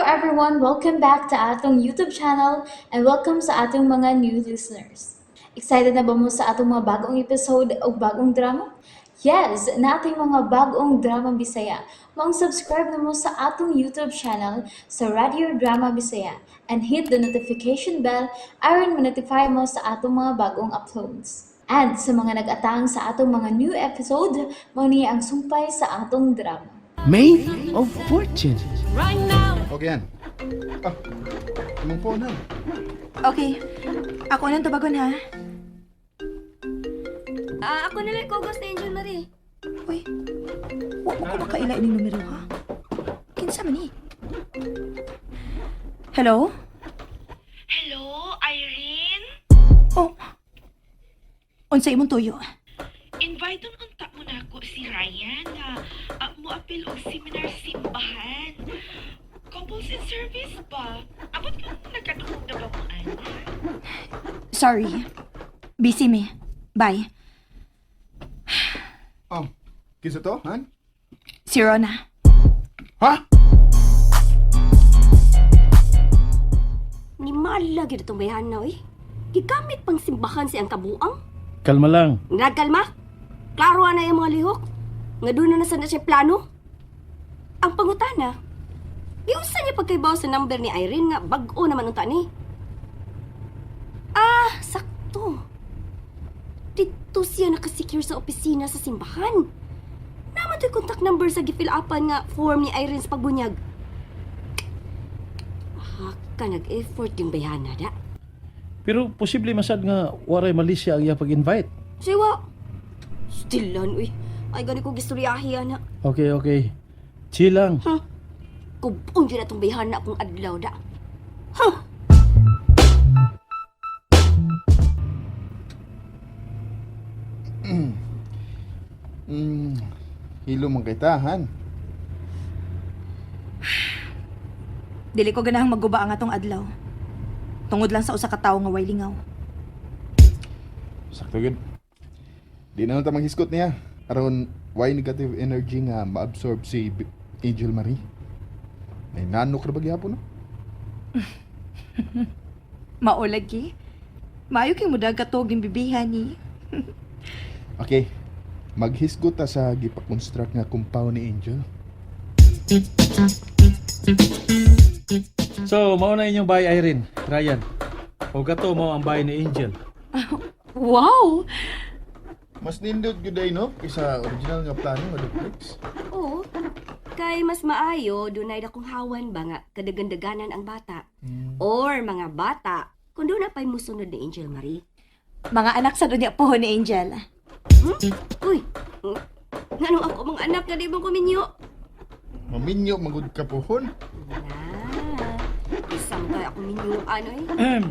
Everyone! Welcome back to atong YouTube channel and welcome sa atong mga new listeners. Excited na ba mo sa atong mga bagong episode o bagong drama? Yes, nating mga bagong drama Bisaya. Maong subscribe na mo sa atong YouTube channel sa Radio Drama Bisaya and hit the notification bell aron ma-notify mo sa atong mga bagong uploads. And sa mga nag-atang sa atong mga new episode, mao ni ang sumpay sa atong drama. Maid of Fortune. Okay yan. Ah, imong phone ha. Okay. Ako nang tubagon ha. Ah, ako na lang kugos na Angel Marie. Uy, wa mo ko makaila ining numero ha. Kinsa man ni? Hello? Hello, Irene? Oh. Unsa imong tuyo? Invite unta mo na ako si Ryan na moapil og seminar sa simbahan. Couples in service ba? Abot ka nagkatungog na ba mo, ana? Sorry. Busy me. Bye. Oh, kinsa to, han? Si Rona. Ha? Ni mala gyud itong bayhan na, oy. Gigamit pang simbahan si ang kabuang. Kalma lang. Nagkalma. Klaro na yung mga lihok. Nga doon na nasa na siya plano. Ang pangutana, giunsa niya pagkaibaw sa number ni Irene nga bag-o naman unta ni. Ah, sakto. Dito siya nakasecure sa opisina sa simbahan. Naman to'y contact number sa gifill upan nga form ni Irene sa pagbunyag. Ah, ka nag-effort yung bayhana da. Pero posible masad nga waray malisya ang iya pag-invite. Siwa. Still lan, uy. Ay, gani ko gistoryahi, ana. Okay. Chill lang. Kubon yun atong bayhana akong adlaw da. Hilo man kita, han. Dili ko ganahang maguba ang atong adlaw. Tungod lang sa usa ka tawo nga way lingaw. Sakto gud. Di na lang ta maghisgot niya. Aron why negative energy nga maabsorb si Angel Marie. May nanok ra ba gihapon no? Maulag ki. Maayo kay mudag katog yung bibihan ni. Okay. Maghisgot ta sa gipakonstruct nga compound ni Angel. So, mao na inyong bahay, Irene. Ryan. O gato mao ang bahay ni Angel. Wow! Mas nindot gyud ay no kaysa original nga plano nga duplex. Oo. Kay mas maayo, dunay dakong hawan ba nga kadagandaganan ang bata. Or mga bata, kung doon na pa'y musunod ni Angel Marie. Mga anak sa dunya po ni Angel. Uy, nganong ako mga anak nga di mo kuminyo? Maminyo magud ka pohon. Na, isang kay ako minyo, ano eh.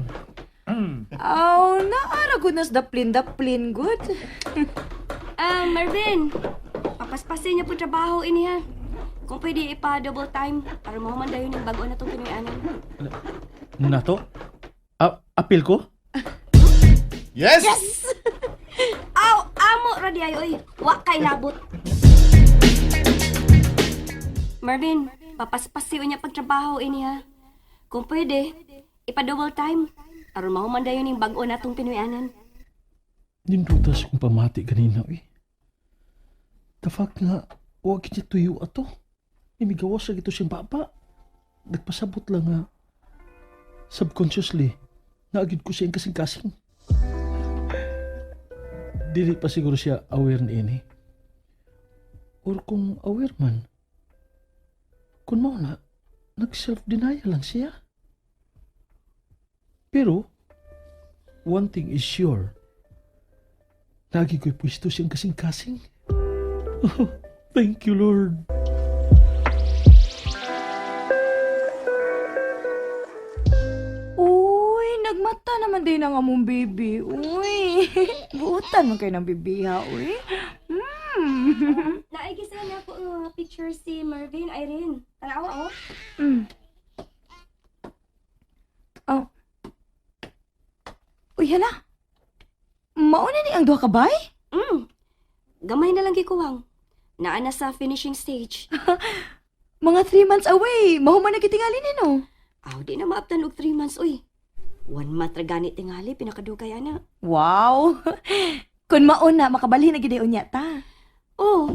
Oh, naara gud nas daplin daplin good. Ah, Marvin, papaspasin niya po trabaho ini ha. Kung pwede ipa-double time para mahuman dayon yung bago na itong Pinoy-anan. Nato? Apil ko? Yes! Yes! Aw, amo ra di ay oy. Wa kay labot. Marvin, papaspasiw niya pagtrabaho ini ha. Kung pwede, ipa-double time aron mahuman dayon yung bag-o natong Pinoy-anan. Nindutas kong pamati ganina, eh. The fuck nga, huwag niya tuyo ato. Nimigawas sa gito siyang baba. Nagpasabot lang nga. Subconsciously, naagid ko siyang kasing-kasing. Dili pa siguro siya aware ni ini. Or kung aware man, kung mao na, nag-self-denial lang siya. Pero, one thing is sure, lagi ko'y pwesto siyang kasing-kasing. Oh, thank you, Lord. Uy, nagmata naman din ang among baby. Uy, buutan man kayo ng bibiha, uy. Naigisa na ako nga picture si Marvin, Irene. Tanawa oh. Oh. Uy, hala. Mauna ni ang duha ka bay? Gamay na lang gikuwang. Naa na sa finishing stage. Mga 3 months away. Mahuman na kitingali ni no. Aw, di na maabtan og 3 months uy. 1 month ra gani tingali pinakadugay ana. Wow! Kun mauna, makabalhin na gid unya ta. Oh,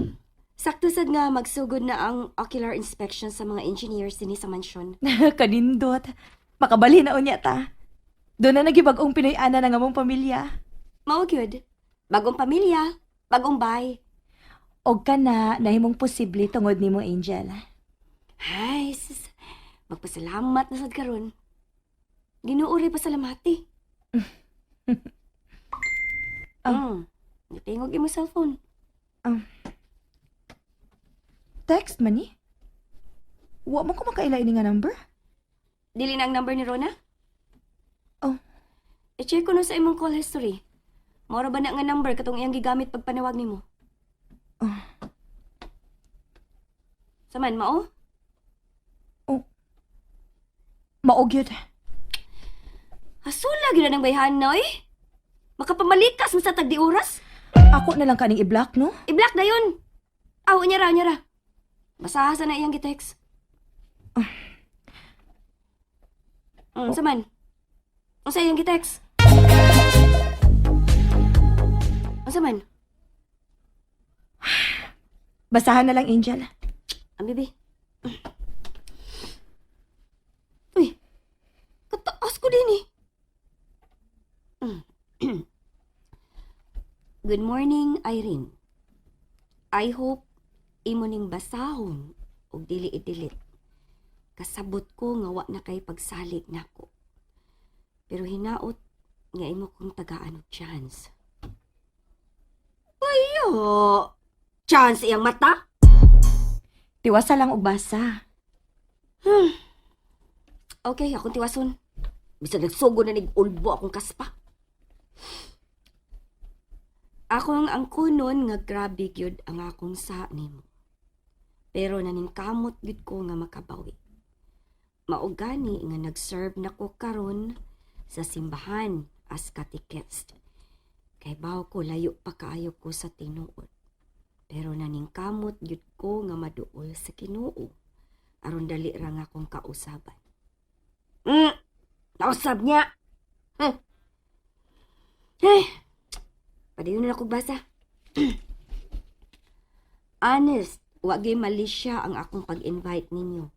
sakto sad nga magsugod na ang ocular inspection sa mga engineers dinhi sa mansyon. Kanindot. Makabalhin na unya ta. Doon na nagibag-ong Pinoy ana ng among pamilya. Mao gyud. Bagong pamilya, bagong bay. Og ka na, nahimong posible tungod nimo, Angel. Ay, sis, magpasalamat na sad karon. Ginoo ray pasalamati. Ah. Nitingog imo cellphone. Text man ni? Wa mo ko makaila ini nga number? Dili na ang number ni Rona? Oh. I-check ko no sa imong call history. Mora ba na nga number katong iyang gigamit pagpanawag nimo? Oh. Saman mao? Mao gyud. Asula gyud na ng bayhan noy. Makapamalikas man sa tagdi oras. Ako na lang kaning i-block, no? I-block na yun. Aw, unya ra, unya ra. Basaha sa na iyang gitext. Saman. Unsa iyang gitext? Unsa man? Basahan na lang, Angel. Ang bibi. Uy, kataas ko din eh. Good morning, Irene. I hope imo ning basahon ug dili i-delete. Kasabot ko nga wa na kay pagsalig nako. Pero hinaot nga imo kong tagaan og chance. Ayo! Chance iyang mata? Tiwasa lang og basa. Okay, akong tiwason. Bisag nagsugo na nig ulbo akong kaspa. Akong ang kunon nga grabe gyud ang akong sa nimo. Pero naningkamot gyud ko nga makabawi. Mao gani nga nag-serve na ko karon sa simbahan as catechist. Kay bawo ko layo pa kaayo ko sa tinuod. Pero naningkamot gyud ko nga maduol sa Ginoo aron dali ra nga akong kausaban. Nausab niya. Eh, padayon na akong basa. Honest, wagi mali siya ang akong pag-invite ninyo.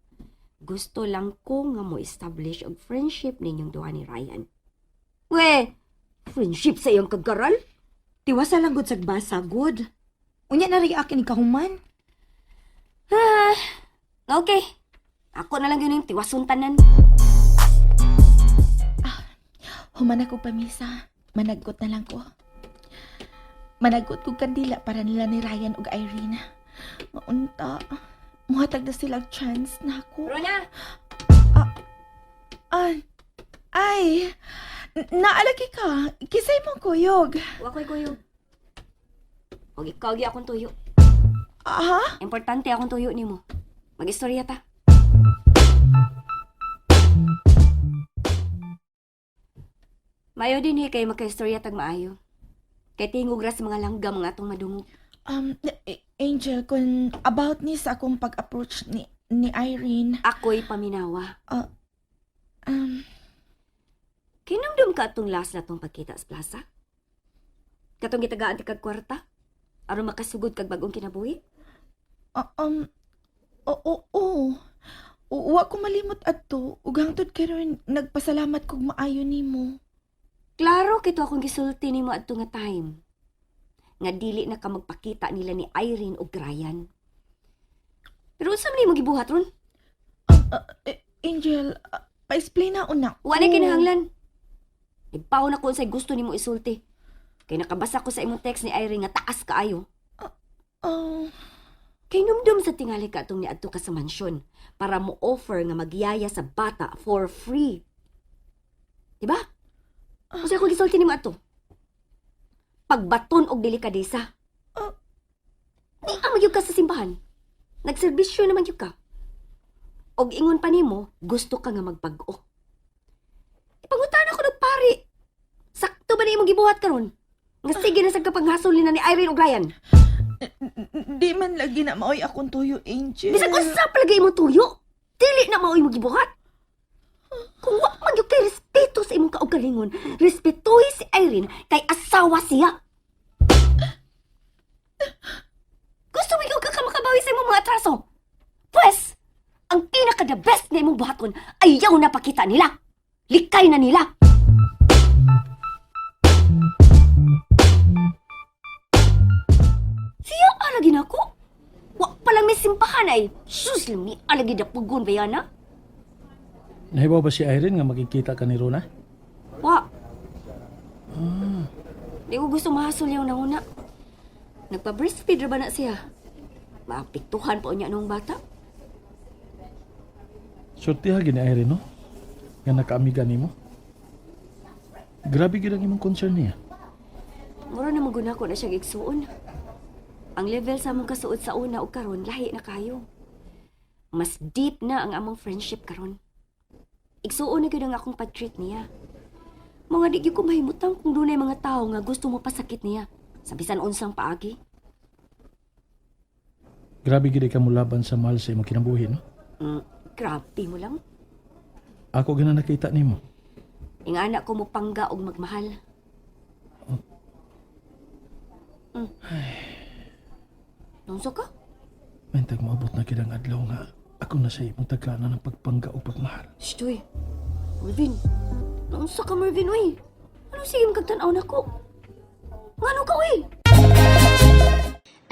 Gusto lang ko nga mo establish og friendship ninyong duha ni Ryan. We, friendship sa iyong kagaral? Tiwasa lang gud sa basa, good. Unya na rin akin ikahuman. Ah, okay. Ako na lang yun yung tiwason tanan. Human ako pamisa. Managkot na lang ko. Managkot kog kandila para nila ni Ryan ug Irene. Maunta. Muhatag na sila og chance na ako. Rona! Ay, ay, naalagi ka. Kisay mong kuyog. Wa ko'y kuyog. Huwag ikaw gi akong tuyo. Aha? Importante akong tuyo nimo. Mag-istorya ta. Mayo din he kay magkaistorya tag maayo. Kay tingog ra sa mga langgam nga atong madungog. Angel, kung about ni sa akong pag-approach ni Irene, Ako'y paminawa. Kinumdum ka atong last na tong pagkita sa plaza? Katong gitagaan ti kag kwarta? Aron makasugod kag bagong kinabuhi? Oo, oo. Wa ko malimot adto. Ug hangtod karon nagpasalamat kog maayo nimo. Klaro kito akong gisulti nimo adto nga time. Nga dili na ka magpakita nila ni Irene ug Ryan. Pero unsa man nimo gibuhat ron? Angel, pa-explain na una. Wa na kinahanglan. Nagpaw na ko unsay gusto nimo isulti. Kay nakabasa ko sa imong text ni Irene nga taas kaayo. Oh, Kay numdum sa tingali ka atong niadto ka sa mansyon para mo offer nga magyaya sa bata for free. Diba? Unsa ko gisulti nimo ato? Pagbaton og delikadesa. Di ka magyug ka sa simbahan. Nagserbisyo naman gyud ka. Og ingon pa nimo, gusto ka nga magbag-o. Ipangutan ako ng pari. Sakto ba na imong gibuhat karon? Nga sige na sa kapanghasol ni na ni Irene og Ryan. Di man lagi na maoy akong tuyo, Angel. Bisag unsa palagi imong tuyo, dili na maoy imong gibuhat. Kung wa man gyud kay respeto sa imong kaugalingon, respetuhi si Irene kay asawa siya. Gusto mo gyud ka makabawi sa imong mga atraso? Pwes, ang pinaka the best nga imong buhaton ayaw na pakita nila. Likay na nila. Siya alagi na ako. Wa pa lang may simbahan ay. Sus, lami alagi na pugon ba yan, ah? Nahibaw ba si Irene nga makikita ka ni Rona? Wa. Di ko gusto mahasol yung nanguna. Nagpa-breastfeed ra ba na siya? Maapektuhan pa niya nung bata. Surtiha gini Irene, no? Nga nakaamiga nimo. Grabe gid ang imong concern niya. Mura na maguna ko na siya igsuon. Ang level sa among kasuod sa una og karon lahi na kayo. Mas deep na ang among friendship karon. Igsuon na gyud ang akong pag-treat niya. Mga di gyud ko mahimutang kung dunay mga tawo nga gusto mo pasakit niya sa bisan unsang paagi. Grabe gid ka mulaban sa mahal sa imong kinabuhi, no? Grabe mo lang. Ako gina nakita nimo. Ingana ko mo pangga og magmahal. Nunso ka? Mentag moabot na gid ang adlaw nga ako na sa imong tagana ng pagpangga o pagmahal. Shh, uy. Mervin. Naunsa ka, Mervin, uy. Ano sige magkagtanaw na ko? Ngano ka, uy?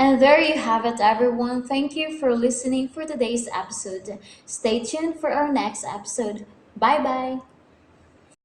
And there you have it, everyone. Thank you for listening for today's episode. Stay tuned for our next episode. Bye bye.